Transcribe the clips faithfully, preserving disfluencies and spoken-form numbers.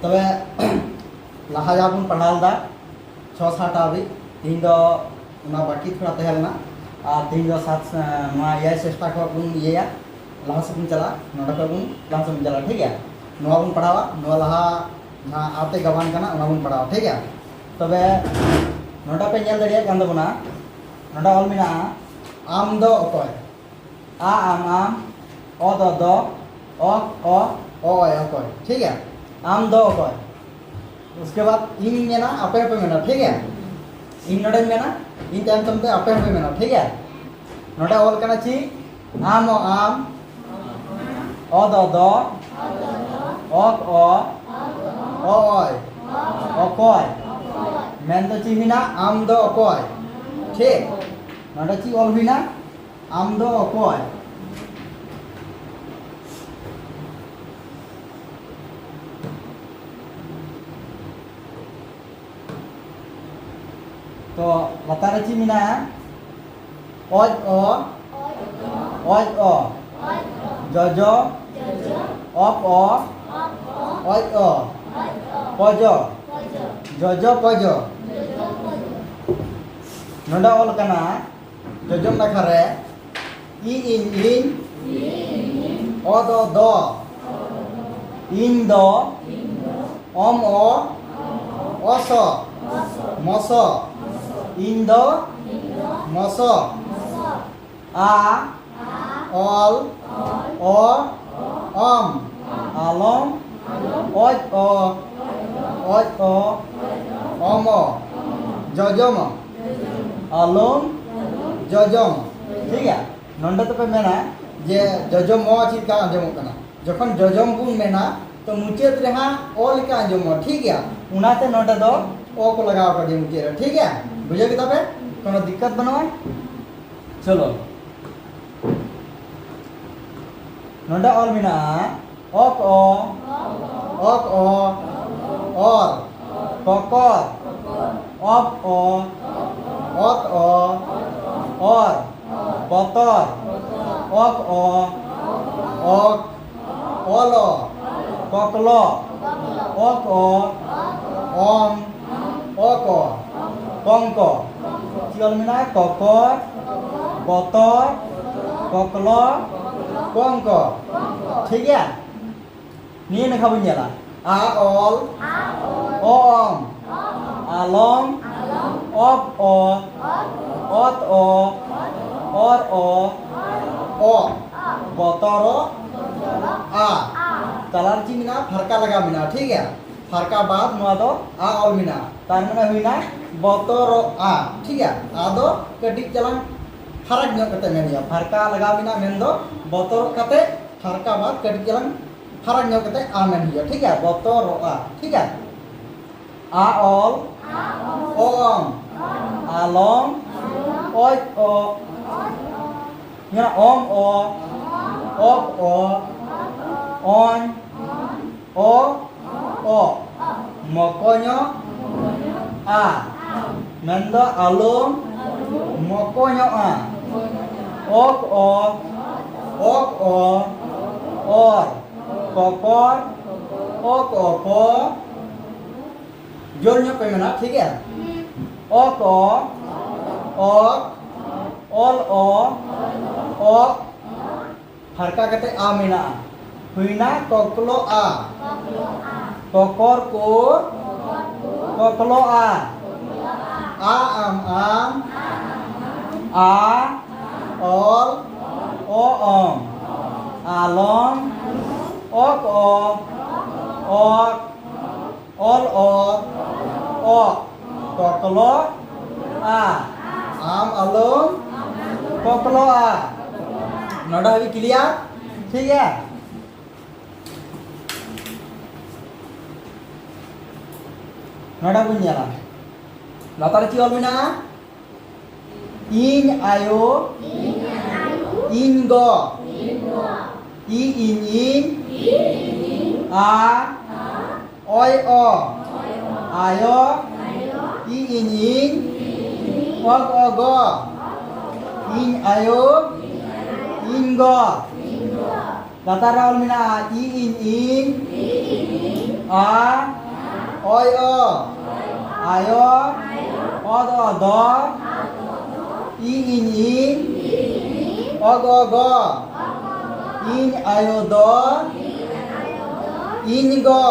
ᱛᱚᱵᱮ ᱞᱟᱦᱟ ᱡᱟᱦᱟᱸ ᱵᱚᱱ ᱯᱟᱲᱦᱟᱣ ᱞᱮᱫᱟ ᱪᱷᱚ ᱥᱟᱛ ᱦᱟᱹᱵᱤᱡ, ᱛᱤᱦᱤᱧ ᱫᱚ ᱚᱱᱟ ᱵᱟᱹᱠᱤ ᱛᱷᱚᱲᱟ ᱛᱟᱦᱮᱸ ᱞᱮᱱᱟ᱾ ᱟᱨ ᱛᱤᱦᱤᱧ ᱫᱚ ᱥᱟᱛ, ᱱᱚᱣᱟ ᱮᱭᱟᱭ ᱥᱮᱥᱴᱟ ᱠᱷᱚᱱ ᱵᱚᱱ ᱤᱭᱟᱹᱭᱟ, ᱞᱟᱦᱟ ᱥᱮᱫ ᱵᱚᱱ ᱪᱟᱞᱟᱜᱼᱟ, ᱱᱚᱰᱮ ᱠᱷᱚᱱ ᱵᱚᱱ ᱞᱟᱦᱟ ᱥᱮᱫ ᱵᱚᱱ ᱪᱟᱞᱟᱜᱼᱟ, ᱴᱷᱤᱠ ᱜᱮᱭᱟ? ᱱᱚᱣᱟ ᱵᱚᱱ ᱯᱟᱲᱦᱟᱣᱟ, ᱱᱚᱣᱟ ᱞᱟᱦᱟ ᱡᱟᱦᱟᱸ ᱟᱛᱮ ᱜᱟᱵᱟᱱ ᱠᱟᱱᱟ ᱚᱱᱟ ᱵᱚᱱ ᱯᱟᱲᱦᱟᱣᱟ, ᱴᱷᱤᱠ ᱜᱮᱭᱟ? ᱛᱚᱵᱮ ᱱᱚᱰᱮ ᱯᱮ ᱧᱮᱞ ᱫᱟᱲᱮᱭᱟᱜ ᱠᱟᱱ ᱛᱟᱵᱚᱱᱟ, ᱱᱚᱰᱮ ᱚᱞ ᱢᱮᱱᱟᱜᱼᱟ, ᱟᱢ ᱫᱚ ᱚᱠᱚᱭ? ᱟ ᱟᱢ ᱟᱢ, ᱚ ᱫᱚ ᱫᱚ, ᱚ ᱚ, ᱚ ᱚᱭ ᱚᱠᱚᱭ, ᱴᱷᱤᱠ ᱜᱮᱭᱟ? ᱟᱢ ᱫᱚ ᱚᱠᱚᱭ? ᱩᱥᱠᱮ ᱵᱟᱫ ᱤᱧ ᱢᱮᱱᱟ, ᱟᱯᱮ ᱦᱚᱸᱯᱮ ᱢᱮᱱᱟ, ᱴᱷᱤᱠ ᱜᱮᱭᱟ? ᱤᱧ ᱱᱚᱰᱮᱧ ᱢᱮᱱᱟ, ᱤᱧ ᱛᱟᱭᱚᱢ ᱛᱟᱭᱚᱢ ᱛᱮ ᱟᱯᱮ ᱦᱚᱸᱯᱮ ᱢᱮᱱᱟ, ᱴᱷᱤᱠ ᱜᱮᱭᱟ? ᱱᱚᱰᱮ ᱚᱞ ᱠᱟᱱᱟ ᱪᱮᱫ? ᱟᱢ ᱚ ᱟᱢ, ᱚ ᱫᱚ ᱫᱚ, ᱚᱠ ᱚ, ᱚ ᱚᱭ, ᱚᱠᱚᱭ᱾ ᱢᱮᱱ ᱫᱚ ᱪᱮᱫ ᱦᱩᱭᱱᱟ? ᱟᱢ ᱫᱚ ᱚᱠᱚᱭ? ᱴᱷᱤᱠ᱾ ᱱᱚᱰᱮ ᱪᱮᱫ ᱚᱞ ᱦᱩᱭᱱᱟ? ᱟᱢ ᱫᱚ ᱚᱠᱚᱭ? ᱛᱚ, ᱞᱟᱛᱟᱨ ᱨᱮ ᱪᱮᱫ ᱢᱮᱱᱟᱜᱼᱟ? ᱚᱡ ᱚ, ᱚᱡ ᱚ, ᱡᱚᱡᱚ, ᱚᱯ ᱚ, ᱚᱡ ᱚ, ᱯᱚᱡᱚ, ᱡᱚᱡᱚ ᱯᱚᱡᱚ᱾ ᱱᱚᱰᱮ ᱚᱞ ᱠᱟᱱᱟ, ᱡᱚᱡᱚᱢ ᱱᱟᱠᱷᱟ ᱨᱮ ᱤ ᱤᱧ ᱤᱧ, ᱚ ᱫᱚ ᱫᱚ, ᱤᱧ ᱫᱚ, ᱚᱢ ᱚ, ᱚᱥᱚ, ᱢᱚᱥᱚ, ᱤᱧ ᱫᱚ ᱢᱚᱥᱚ, ᱟ, ᱚᱞ, ᱚ, ᱚᱢ, ᱟᱞᱚᱢ, ᱚᱡ ᱚ, ᱚᱡ ᱚ, ᱚᱢᱚ, ᱡᱚᱡᱚᱢᱚ, ᱟᱞᱚᱢ, ᱡᱚᱡᱚᱢ᱾ ᱴᱷᱤᱠ ᱜᱮᱭᱟ? ᱱᱚᱰᱮ ᱫᱚᱯᱮ ᱢᱮᱱᱟ ᱡᱮ ᱡᱚᱡᱚᱢᱚ ᱪᱮᱫ ᱞᱮᱠᱟ ᱟᱸᱡᱚᱢᱚᱜ ᱠᱟᱱᱟ᱾ ᱡᱚᱠᱷᱚᱱ ᱡᱚᱡᱚᱢ ᱵᱚᱱ ᱢᱮᱱᱟ, ᱛᱚ ᱢᱩᱪᱟᱹᱫ ᱨᱮᱦᱟᱸᱜ ᱚ ᱞᱮᱠᱟ ᱟᱸᱡᱚᱢᱚᱜᱼᱟ, ᱴᱷᱤᱠ ᱜᱮᱭᱟ? ᱚᱱᱟᱛᱮ ᱱᱚᱰᱮ ᱫᱚ ᱚ ᱠᱚ ᱞᱟᱜᱟᱣ ᱟᱠᱟᱫᱟ ᱢᱩᱪᱟᱹᱫ ᱨᱮ, ᱴᱷᱤᱠ ᱜᱮᱭᱟ? ᱵᱩᱡᱷᱟᱹᱣ ᱠᱮᱫᱟ ᱯᱮ? ᱠᱳᱱᱳ ᱫᱤᱠᱠᱟᱛ ᱵᱟᱹᱱᱩᱜᱼᱟ? ᱪᱚᱞᱚ, ᱱᱚᱰᱮ ᱚᱞ ᱢᱮᱱᱟᱜᱼᱟ, ᱚᱠ ᱚ, ᱚᱠ ᱚ, ᱚᱨ, ᱠᱚᱠᱚᱨ, ᱚᱯ ᱚ, ᱚᱛ ᱚ, ᱚᱨ, ᱯᱚᱛᱚᱨ, ᱚᱠ ᱚ, ᱚᱠ, ᱚᱞᱚ, ᱠᱚᱠᱞᱚ, ᱚᱠ ᱚ, ᱚᱢ, ᱚᱠ ᱚ, ᱠᱚᱝᱠᱚ᱾ ᱪᱮᱫ ᱚᱞ ᱢᱮᱱᱟᱜᱼᱟ? ᱠᱚᱠᱚᱨ, ᱵᱚᱛᱚᱨ, ᱠᱚᱠᱞᱚ, ᱠᱚᱝᱠᱚ᱾ ᱴᱷᱤᱠ ᱜᱮᱭᱟ? ᱱᱤᱭᱟᱹ ᱱᱟᱠᱷᱟ ᱵᱚᱱ ᱧᱮᱞᱟ᱾ ᱟ ᱚᱞ, ᱚ ᱚᱢ, ᱟᱞᱚᱢ, ᱚᱯ ᱚ, ᱚᱛ ᱚ, ᱚᱨ ᱚ, ᱚ, ᱵᱚᱛᱚᱨᱚᱜ, ᱟ᱾ ᱛᱟᱞᱟᱨᱮ ᱪᱮᱫ ᱢᱮᱱᱟᱜᱼᱟ? ᱯᱷᱟᱨᱠᱟ ᱞᱟᱜᱟᱣ ᱢᱮᱱᱟᱜᱼᱟ, ᱴᱷᱤᱠ ᱜᱮᱭᱟ? ᱯᱷᱟᱨᱠᱟ ᱵᱟᱫ ᱱᱚᱣᱟ ᱫᱚ ᱟ ᱚᱞ ᱢᱮᱱᱟᱜᱼᱟ, ᱛᱟᱨ ᱢᱟᱱᱮ ᱦᱩᱭᱱᱟ ᱵᱚᱛᱚᱨᱚᱜᱼᱟ, ᱴᱷᱤᱠ ᱜᱮᱭᱟ? ᱟ ᱫᱚ ᱠᱟᱹᱴᱤᱡ ᱪᱟᱞᱟᱝ ᱯᱷᱟᱨᱟᱠ ᱧᱚᱜ ᱠᱟᱛᱮ ᱢᱮᱱ ᱦᱩᱭᱩᱜᱼᱟ, ᱯᱷᱟᱨᱠᱟ ᱞᱟᱜᱟᱣ ᱢᱮᱱᱟᱜᱼᱟ, ᱢᱮᱱᱫᱚ ᱵᱚᱛᱚᱨᱚᱜ ᱠᱟᱛᱮ ᱯᱷᱟᱨᱠᱟ ᱵᱟᱫ ᱠᱟᱹᱴᱤᱡ ᱪᱟᱞᱟᱝ ᱯᱷᱟᱨᱟᱠ ᱧᱚᱜ ᱠᱟᱛᱮ ᱟ ᱢᱮᱱ ᱦᱩᱭᱩᱜᱼᱟ, ᱴᱷᱤᱠ ᱜᱮᱭᱟ? ᱵᱚᱛᱚᱨᱚᱜᱼᱟ, ᱴᱷᱤᱠ ᱜᱮᱭᱟ? ᱟ ᱚᱞ, ᱚ ᱚᱢ, ᱟᱞᱚᱢ, ᱚᱡ ᱚ, ᱧᱮᱞᱟ, ᱚᱢ ᱚ, ᱚᱯ ᱚ, ᱚᱧ, ᱚ, ᱚ, ᱢᱚᱠᱚᱧᱚᱜ, ᱟ, ᱢᱮᱱᱫᱚ ᱟᱞᱚᱢ ᱢᱚᱠᱚᱧᱚᱜᱼᱟ᱾ ᱚᱠ ᱚ, ᱚᱠ ᱚ, ᱚᱨ, ᱠᱚᱠᱚᱨ, ᱚᱠ ᱚ, ᱠᱚ, ᱡᱳᱨ ᱧᱚᱜ ᱯᱮ ᱢᱮᱱᱟ, ᱴᱷᱤᱠ ᱜᱮᱭᱟ? ᱚᱠ ᱚ, ᱚᱠ, ᱚᱞ ᱚ, ᱚᱜ, ᱯᱷᱟᱨᱠᱟ ᱠᱟᱛᱮ ᱟ ᱢᱮᱱᱟᱜᱼᱟ, ᱦᱩᱭᱱᱟ ᱠᱚᱠᱞᱚ ᱟ᱾ ᱠᱚᱠᱚᱨ ᱠᱚ, ᱠᱚᱠᱞᱚ ᱟ᱾ ᱟ ᱟᱢ ᱟᱢ, ᱟ, ᱚᱞ, ᱚ ᱚᱢ, ᱟᱞᱚᱢ, ᱚᱠ ᱚ, ᱚᱠ, ᱚᱞ ᱚ, ᱚᱜ, ᱠᱚᱠᱞᱚ ᱟ᱾ ᱟᱢ ᱟᱞᱚᱢ ᱠᱚᱠᱞᱚ ᱟ᱾ ᱱᱚᱰᱮ ᱦᱟᱹᱵᱤᱡ ᱠᱞᱤᱭᱟᱨ? ᱴᱷᱤᱠ ᱜᱮᱭᱟ? ᱱᱚᱰᱮ ᱵᱚᱱ ᱧᱮᱞᱟ, ᱞᱟᱛᱟᱨ ᱨᱮ ᱪᱮᱫ ᱚᱞ ᱢᱮᱱᱟᱜᱼᱟ? ᱤᱧ ᱟᱭᱳ, ᱤᱧ ᱜᱚ, ᱤ ᱤᱧ ᱤᱧ, ᱟ, ᱚᱭ ᱚ, ᱟᱭᱳ, ᱤ ᱤᱧ ᱤᱧ, ᱚᱜ ᱚ ᱜᱚ, ᱤᱧ ᱟᱭᱳ, ᱤᱧ ᱜᱚ᱾ ᱞᱟᱛᱟᱨ ᱨᱮ ᱚᱞ ᱢᱮᱱᱟᱜᱼᱟ, ᱤ ᱤᱧ ᱤᱧ, ᱟ, ᱚᱭ ᱚ, ᱟᱭᱚ, ᱚ ᱫᱚ ᱫᱚ, ᱤ ᱤᱧ ᱤᱧ, ᱚ ᱜᱚ ᱜᱚ, ᱤᱧ ᱟᱭᱳ ᱫᱚ, ᱤᱧ ᱜᱚ,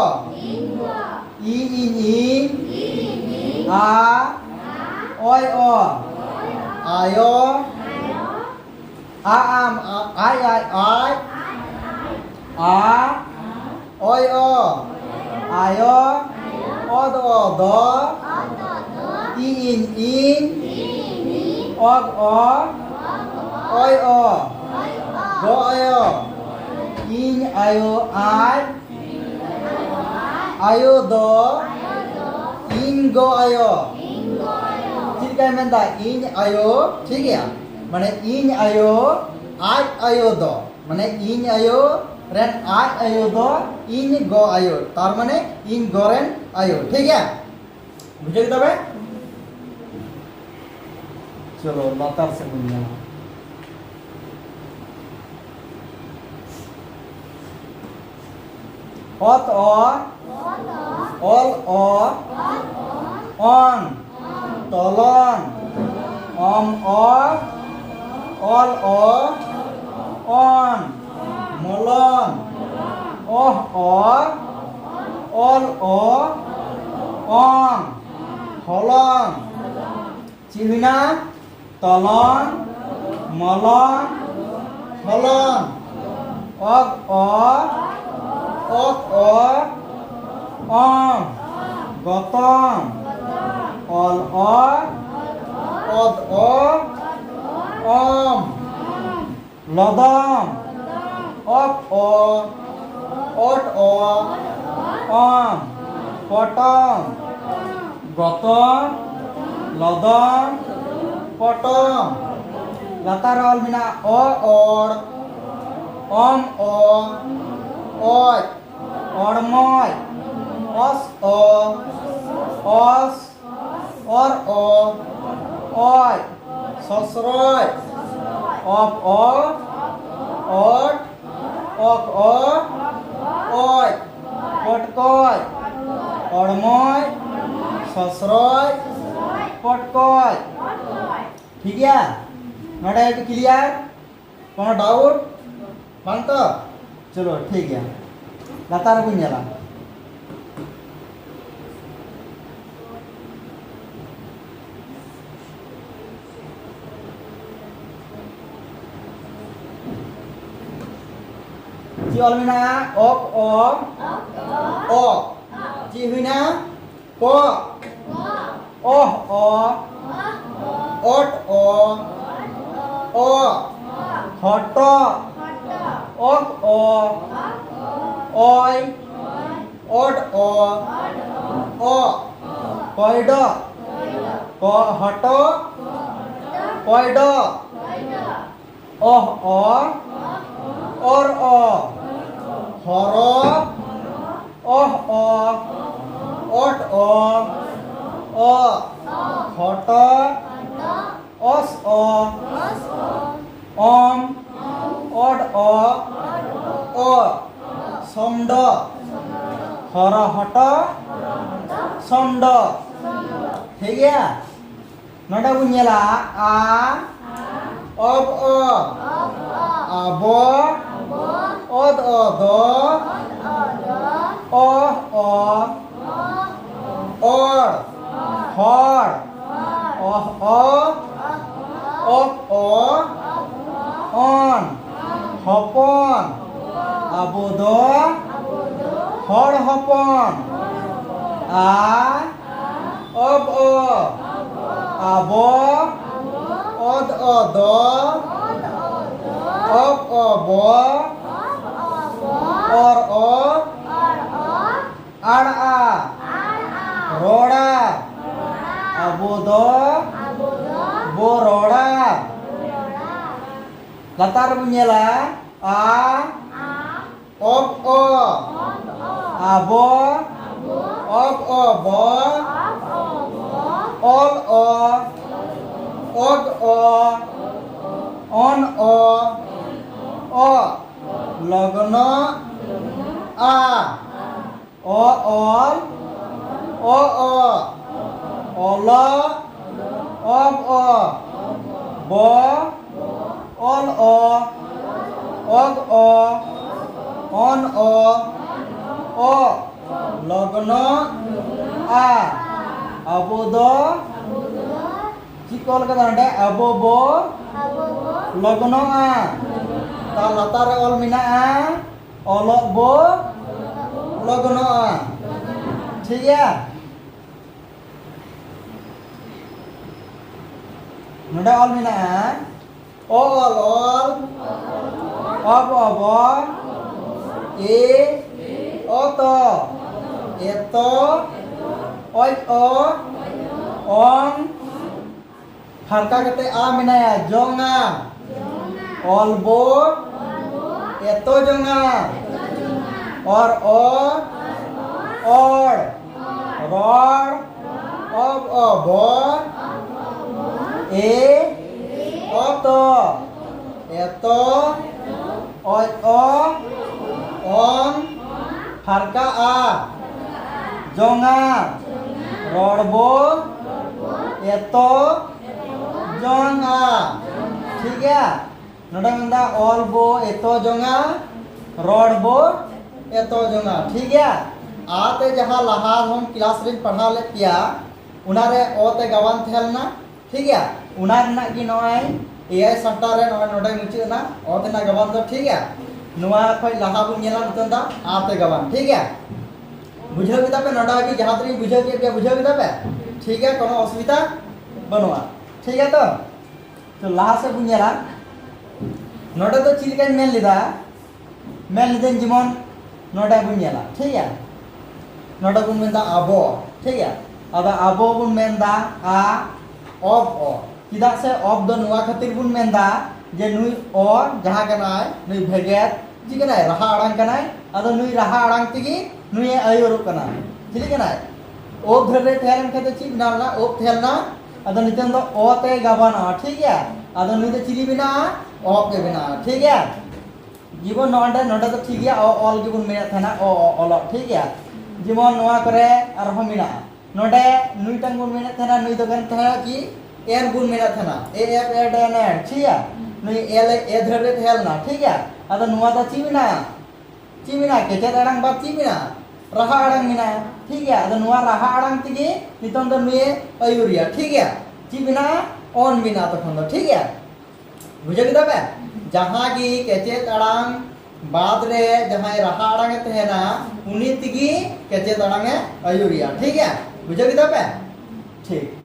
ᱤ ᱤᱧ ᱤᱧ, ᱟ, ᱚᱭ ᱚ, ᱟᱭᱚ, ᱟ ᱟᱢ, ᱟ, ᱟᱭ ᱟᱭ ᱟᱭ, ᱟ, ᱚᱭ ᱚ, ᱟᱭᱚ, ᱚ ᱫᱚ ᱫᱚ, ᱤ ᱤᱧ ᱤᱧ, ᱚᱜ ᱚ, ᱚᱭ ᱚ, ᱜᱚ ᱟᱭᱳ, ᱤᱧ ᱟᱭᱳ ᱟᱡ, ᱟᱭᱳ ᱫᱚ, ᱤᱧ ᱜᱚ ᱟᱭᱳ᱾ ᱪᱮᱫ ᱞᱮᱠᱟᱭ ᱢᱮᱱᱫᱟ? ᱤᱧ ᱟᱭᱳ, ᱴᱷᱤᱠ ᱜᱮᱭᱟ? ᱢᱟᱱᱮ ᱤᱧ ᱟᱭᱳ, ᱟᱡ ᱟᱭᱳ ᱫᱚ, ᱢᱟᱱᱮ ᱤᱧ ᱟᱭᱳ ᱨᱮᱱ ᱟᱡ ᱟᱭᱳ ᱫᱚ ᱤᱧ ᱜᱚ ᱟᱭᱳ, ᱛᱟᱨ ᱢᱟᱱᱮ ᱤᱧ ᱜᱚ ᱨᱮᱱ ᱟᱭᱳ, ᱴᱷᱤᱠ ᱜᱮᱭᱟ? ᱵᱩᱡᱷᱟᱹᱣ ᱠᱮᱫᱟ ᱯᱮ? ᱪᱚᱞᱚ ᱞᱟᱛᱟᱨ ᱥᱮᱫ ᱵᱚᱱ ᱧᱮᱞᱟ᱾ ᱚᱛ ᱚ, ᱚᱞ ᱚ, ᱚᱝ, ᱛᱚᱞᱚᱝ, ᱚᱢ ᱚ, ᱚᱞ ᱚ, ᱚᱱ, ᱢᱚᱞᱚᱝ, ᱚᱦ ᱚ, ᱚᱞ ᱚ, ᱚᱝ, ᱦᱚᱞᱚᱝ᱾ ᱪᱮᱫ ᱦᱩᱭᱱᱟ? ᱛᱚᱞᱚᱝ, ᱢᱚᱞᱚᱝ, ᱦᱚᱞᱚᱝ᱾ ᱚᱜ ᱚ, ᱚᱠ ᱚ, ᱚᱝ, ᱜᱚᱛᱚᱝ, ᱚᱞ ᱚ, ᱚᱫ ᱚ, ᱚᱢ, ᱞᱚᱫᱚᱢ, ᱚᱯ ᱚ, ᱚᱴ ᱚ, ᱚᱢ, ᱯᱚᱴᱚᱢ, ᱜᱚᱛᱚᱢ, ᱞᱚᱫᱚᱢ, ᱯᱚᱴᱚᱢ᱾ ᱞᱟᱛᱟᱨ ᱨᱮ ᱚᱞ ᱢᱮᱱᱟᱜᱼᱟ ᱚ ᱚᱲ, ᱚᱢ ᱚ, ᱚᱡ, ᱚᱲᱢᱚᱡ, ᱚᱥ ᱚ, ᱚᱥ, ᱚᱨ ᱚ, ᱚᱡ, ᱥᱚᱥᱨᱚᱡ, ᱚᱯ ᱚ, ᱚᱴ, ᱚᱠ ᱚ, ᱚᱡ, ᱯᱚᱴᱠᱚᱡ, ᱚᱲᱢᱚᱡ, ᱥᱚᱥᱨᱚᱡ, ᱯᱚᱴᱠᱚᱡ᱾ ᱴᱷᱤᱠ ᱜᱮᱭᱟ? ᱱᱚᱰᱮ ᱦᱟᱹᱵᱤᱡ ᱠᱞᱤᱭᱟᱨ? ᱠᱳᱱᱳ ᱰᱟᱣᱩᱴ? ᱵᱟᱝ ᱛᱚ? ᱪᱚᱞᱚ, ᱴᱷᱤᱠ ᱜᱮᱭᱟ, ᱞᱟᱛᱟᱨ ᱨᱮᱵᱚᱱ ᱧᱮᱞᱟ᱾ ᱪᱮᱫ ᱚᱞ ᱢᱮᱱᱟᱜᱼᱟ? ᱚᱠ, ᱚ, ᱚ᱾ ᱪᱮᱫ ᱦᱩᱭᱱᱟ? ᱠᱚ, ᱚᱦ, ᱚ, ᱚᱴ, ᱚ, ᱚ, ᱦᱚᱴᱚᱜ, ᱚᱠ, ᱚ, ᱚᱭ, ᱚᱰ, ᱚ, ᱚᱜ, ᱠᱚᱭᱰᱚᱜ, ᱠᱚ, ᱦᱚᱴᱚᱜ, ᱠᱚᱭᱰᱚᱜ᱾ ᱚᱦ, ᱚ, ᱚᱨ, ᱚ, ᱦᱚᱨᱚ, ᱚᱦ, ᱚ, ᱚᱴ, ᱚ, ᱚᱜ, ᱦᱚᱴᱚᱜ, ᱚᱥ, ᱚ, ᱚᱢ, ᱚᱰ, ᱚ, ᱚᱜ, ᱥᱚᱢᱰᱚᱜ, ᱦᱚᱨᱚ, ᱦᱚᱴᱚ, ᱥᱚᱢᱰᱚᱜ᱾ ᱴᱷᱤᱠ ᱜᱮᱭᱟ? ᱱᱚᱰᱮ ᱵᱚᱱ ᱧᱮᱞᱟ, ᱟ, ᱚᱵ, ᱚ, ᱟᱵᱚ, ᱚᱫ, ᱚ, ᱫᱚ, ᱚᱦ, ᱚ, ᱚᱲ, ᱦᱚᱲ, ᱚᱦ, ᱚ, ᱚᱯ, ᱚ, ᱚᱱ, ᱦᱚᱯᱚᱱ, ᱟᱵᱚ ᱫᱚ ᱦᱚᱲ ᱦᱚᱯᱚᱱ, ᱟ, ᱚᱵ, ᱚ, ᱟᱵᱚ, ᱚᱫ, ᱚ, ᱫᱚ, ᱚᱵ, ᱚ, ᱵᱚ, ᱚᱨ, ᱚ, ᱟᱲ, ᱟ, ᱨᱚᱲᱟ, ᱟᱵᱚ ᱫᱚ ᱵᱚ ᱨᱚᱲᱟ᱾ ᱞᱟᱛᱟᱨ ᱨᱮᱵᱚᱱ ᱧᱮᱞᱟ, ᱟ, ᱚᱵ, ᱚ, ᱟᱵᱚ, ᱚᱵ, ᱚ, ᱵᱚ, ᱚᱞ, ᱚ, ᱚᱜ, ᱚ, ᱚᱱ, ᱚ, ᱚᱜ, ᱞᱚᱜᱽᱱᱚ, ᱟ᱾ ᱚ ᱚᱞ, ᱚ ᱚ, ᱚᱞᱚᱜ, ᱚᱵ ᱚ, ᱵᱚ, ᱚᱞ ᱚ, ᱚᱜ ᱚ, ᱚᱱ ᱚ, ᱚ, ᱞᱚᱜᱽᱱᱚ, ᱟ᱾ ᱟᱵᱚ ᱫᱚ ᱪᱮᱫ ᱠᱚ ᱚᱞ ᱠᱟᱫᱟ ᱱᱚᱰᱮ? ᱟᱵᱚ ᱵᱚ ᱞᱚᱜᱽᱱᱚᱜᱼᱟ᱾ ᱛᱟᱨ ᱞᱟᱛᱟᱨ ᱨᱮ ᱚᱞ ᱢᱮᱱᱟᱜᱼᱟ, ᱚᱞᱚᱜ ᱵᱚ ᱞᱚᱜᱽᱱᱚᱜᱼᱟ᱾ ᱴᱷᱤᱠ ᱜᱮᱭᱟ? ᱱᱚᱰᱮ ᱚᱞ ᱢᱮᱱᱟᱜᱼᱟ, ᱚ ᱚᱞ ᱚᱞ, ᱚᱵ ᱚᱵᱚ, ᱮ ᱚᱛᱚ, ᱮᱛᱚ, ᱚᱡ ᱚ, ᱚᱝ, ᱯᱷᱟᱨᱠᱟ ᱠᱟᱛᱮ ᱟ ᱢᱮᱱᱟᱭᱟ, ᱡᱚᱝᱟ, ᱚᱞ ᱵᱚ, ᱮᱛᱚ ᱡᱚᱝᱟ, ᱚᱨ ᱚ, ᱚᱲ, ᱨᱚᱲ, ᱚᱵ ᱚᱵᱚ, ᱮ ᱚᱛᱚ, ᱮᱛᱚ, ᱚᱡ ᱚ, ᱚᱝ, ᱯᱷᱟᱨᱠᱟ ᱟ, ᱡᱚᱝᱟ, ᱨᱚᱲ ᱵᱚ, ᱮᱛᱚ, ᱡᱚᱝᱟ᱾ ᱴᱷᱤᱠ ᱜᱮᱭᱟ? ᱱᱚᱰᱮ ᱢᱮᱱᱫᱟ ᱚᱞ ᱵᱚ ᱮᱛᱚ ᱡᱚᱝᱟ, ᱨᱚᱲ ᱵᱚ ᱮᱛᱚ ᱡᱚᱝᱟ᱾ ᱴᱷᱤᱠ ᱜᱮᱭᱟ? ᱟᱛᱮ ᱡᱟᱦᱟᱸ ᱞᱟᱦᱟ ᱦᱚᱸ ᱠᱞᱟᱥ ᱨᱤᱧ ᱯᱟᱲᱦᱟᱣ ᱞᱮᱫ ᱯᱮᱭᱟ, ᱚᱱᱟᱨᱮ ᱚ ᱛᱮ ᱜᱟᱵᱟᱱ ᱛᱟᱦᱮᱸ ᱞᱮᱱᱟ᱾ ᱴᱷᱤᱠ ᱜᱮᱭᱟ? ᱚᱱᱟ ᱨᱮᱱᱟᱜ ᱜᱮ ᱱᱚᱜᱼᱚᱭ ᱮᱭᱟᱭ ᱥᱟᱯᱴᱟ ᱨᱮ ᱱᱚᱜᱼᱚᱭ ᱱᱚᱰᱮ ᱢᱩᱪᱟᱹᱫ ᱮᱱᱟ, ᱚ ᱛᱮᱱᱟᱜ ᱜᱟᱵᱟᱱ ᱫᱚ᱾ ᱴᱷᱤᱠ ᱜᱮᱭᱟ? ᱱᱚᱣᱟ ᱠᱷᱚᱡ ᱞᱟᱦᱟ ᱵᱚᱱ ᱧᱮᱞᱟ ᱱᱤᱛᱚᱝ ᱫᱚ ᱟ ᱛᱮ ᱜᱟᱵᱟᱱ᱾ ᱴᱷᱤᱠ ᱜᱮᱭᱟ? ᱵᱩᱡᱷᱟᱹᱣ ᱠᱮᱫᱟ ᱯᱮ? ᱱᱚᱰᱮ ᱦᱟᱹᱵᱤᱡ ᱡᱟᱦᱟᱸ ᱛᱤᱱᱟᱹᱜ ᱵᱩᱡᱷᱟᱹᱣ ᱠᱮᱫ ᱯᱮᱭᱟ, ᱵᱩᱡᱷᱟᱹᱣ ᱠᱮᱫᱟ ᱯᱮ? ᱴᱷᱤᱠ ᱜᱮᱭᱟ, ᱠᱳᱱᱳ ᱚᱥᱩᱵᱤᱫᱷᱟ ᱵᱟᱹᱱᱩᱜᱼᱟ᱾ ᱴᱷᱤᱠ ᱜᱮᱭᱟ ᱛᱚ? ᱛᱚ ᱞᱟᱦᱟ ᱥᱮᱫ ᱵᱚᱱ ᱧᱮᱞᱟ, ᱱᱚᱰᱮ ᱫᱚ ᱪᱮᱫ ᱞᱮᱠᱟᱧ ᱢᱮᱱ ᱞᱮᱫᱟ? ᱢᱮᱱ ᱞᱤᱫᱟᱹᱧ ᱡᱮᱢᱚᱱ ᱱᱚᱰᱮ ᱵᱚᱱ ᱧᱮᱞᱟ, ᱴᱷᱤᱠ ᱜᱮᱭᱟ? ᱱᱚᱰᱮ ᱵᱚᱱ ᱢᱮᱱᱫᱟ ᱟᱵᱚ, ᱴᱷᱤᱠ ᱜᱮᱭᱟ? ᱟᱫᱚ ᱟᱵᱚ ᱵᱚᱱ ᱢᱮᱱᱫᱟ ᱟ, ᱚᱵ ᱚ᱾ ᱪᱮᱫᱟᱜ ᱥᱮ ᱚᱵ ᱫᱚ ᱱᱚᱣᱟ ᱠᱷᱟᱹᱛᱤᱨ ᱵᱚᱱ ᱢᱮᱱᱫᱟ ᱡᱮ ᱱᱩᱭ ᱚ ᱡᱟᱦᱟᱸ ᱠᱟᱱᱟᱭ, ᱱᱩᱭ ᱵᱷᱮᱜᱮᱫ ᱪᱮᱫ ᱠᱟᱱᱟᱭ? ᱨᱟᱦᱟ ᱟᱲᱟᱝ ᱠᱟᱱᱟᱭ᱾ ᱟᱫᱚ ᱱᱩᱭ ᱨᱟᱦᱟ ᱟᱲᱟᱝ ᱛᱮᱜᱮ ᱱᱩᱭᱮ ᱟᱹᱭᱩᱨᱚᱜ ᱠᱟᱱᱟ᱾ ᱪᱤᱞᱤ ᱠᱟᱱᱟᱭ? ᱚᱵ ᱫᱷᱟᱹᱨ ᱨᱮ ᱛᱟᱦᱮᱸ ᱞᱮᱱᱠᱷᱟᱱ ᱫᱚ ᱪᱮᱫ ᱵᱮᱱᱟᱣ ᱞᱮᱱᱟ? ᱚᱵ ᱛᱟᱦᱮᱸ ᱞᱮᱱᱟ᱾ ᱟᱫᱚ ᱱᱤᱛᱚᱝ ᱫᱚ ᱚ ᱛᱮ ᱜᱟᱵᱟᱱᱚᱜᱼᱟ, ᱴᱷᱤᱠ ᱜᱮᱭᱟ? ᱟᱫᱚ ᱱᱩᱭ ᱫᱚ ᱪᱤᱞᱤ ᱵᱮᱱᱟᱜᱼᱟ? ᱚᱵ ᱜᱮ ᱵᱮᱱᱟᱜᱼᱟ, ᱴᱷᱤᱠ ᱜᱮᱭᱟ? ᱡᱮᱢᱚᱱ ᱱᱚᱰᱮ, ᱱᱚᱰᱮ ᱫᱚ ᱴᱷᱤᱠ ᱜᱮᱭᱟ, ᱚ ᱚᱞ ᱜᱮᱵᱚᱱ ᱢᱮᱱᱮᱫ ᱛᱟᱦᱮᱱᱟ, ᱚ ᱚ ᱚᱞᱚᱜ, ᱴᱷᱤᱠ ᱜᱮᱭᱟ? ᱡᱮᱢᱚᱱ ᱱᱚᱣᱟ ᱠᱚᱨᱮ ᱟᱨᱦᱚᱸ ᱢᱮᱱᱟᱜᱼᱟ᱾ ᱱᱚᱰᱮ ᱱᱩᱭᱴᱟᱝ ᱵᱚᱱ ᱢᱮᱱᱮᱫ ᱛᱟᱦᱮᱱᱟ, ᱱᱩᱭ ᱫᱚ ᱠᱟᱱ ᱛᱟᱦᱮᱱᱟ ᱪᱮᱫ? ᱮᱱ ᱵᱚᱱ ᱢᱮᱱᱮᱫ ᱛᱟᱦᱮᱱᱟ, ᱮ ᱮᱯᱷ ᱮ ᱰᱮᱱ ᱮᱱ, ᱴᱷᱤᱠ ᱜᱮᱭᱟ? ᱱᱩᱭ ᱮᱞ ᱮ ᱫᱷᱟᱹᱨ ᱨᱮ ᱛᱟᱦᱮᱸ ᱞᱮᱱᱟ, ᱴᱷᱤᱠ ᱜᱮᱭᱟ? ᱟᱫᱚ ᱱᱚᱣᱟ ᱫᱚ ᱪᱮᱫ ᱢᱮᱱᱟᱜᱼᱟ? ᱪᱮᱫ ᱢᱮᱱᱟᱜᱼᱟ? ᱠᱮᱪᱮᱫ ᱟᱲᱟᱝ ᱵᱟᱫ ᱪᱮᱫ ᱢᱮᱱᱟᱜᱼᱟ? ᱨᱟᱦᱟ ᱟᱲᱟᱝ ᱢᱮᱱᱟᱜᱼᱟ, ᱴᱷᱤᱠ ᱜᱮᱭᱟ? ᱟᱫᱚ ᱱᱚᱣᱟ ᱨᱟᱦᱟ ᱟᱲᱟᱝ ᱛᱮᱜᱮ ᱱᱤᱛᱚᱝ ᱫᱚ ᱱᱩᱭᱮ ᱟᱹᱭᱩᱨᱤᱭᱟ, ᱴᱷᱤᱠ ᱜᱮᱭᱟ? ᱪᱮᱫ ᱢᱮᱱᱟᱜᱼᱟ? ᱚᱱ ᱢᱮᱱᱟᱜᱼᱟ ᱛᱚᱠᱷᱚᱱ ᱫᱚ, ᱴᱷᱤᱠ ᱜᱮᱭᱟ? ᱵᱩᱡᱷᱟᱹᱣ ᱠᱮᱫᱟ ᱯᱮ? ᱡᱟᱦᱟᱸ ᱜᱮ ᱠᱮᱪᱮᱫ ᱟᱲᱟᱝ ᱵᱟᱫ ᱨᱮ ᱡᱟᱦᱟᱸᱭ ᱨᱟᱦᱟ ᱟᱲᱟᱝ ᱮ ᱛᱟᱦᱮᱱᱟ, ᱩᱱᱤ ᱛᱮᱜᱮ ᱠᱮᱪᱮᱫ ᱟᱲᱟᱝ ᱮ ᱟᱹᱭᱩᱨᱤᱭᱟ, ᱴᱷᱤᱠ ᱜᱮᱭᱟ? ᱵᱩᱡᱷᱟᱹᱣ ᱠᱮᱫᱟ ᱯᱮ? ᱴᱷᱤᱠ᱾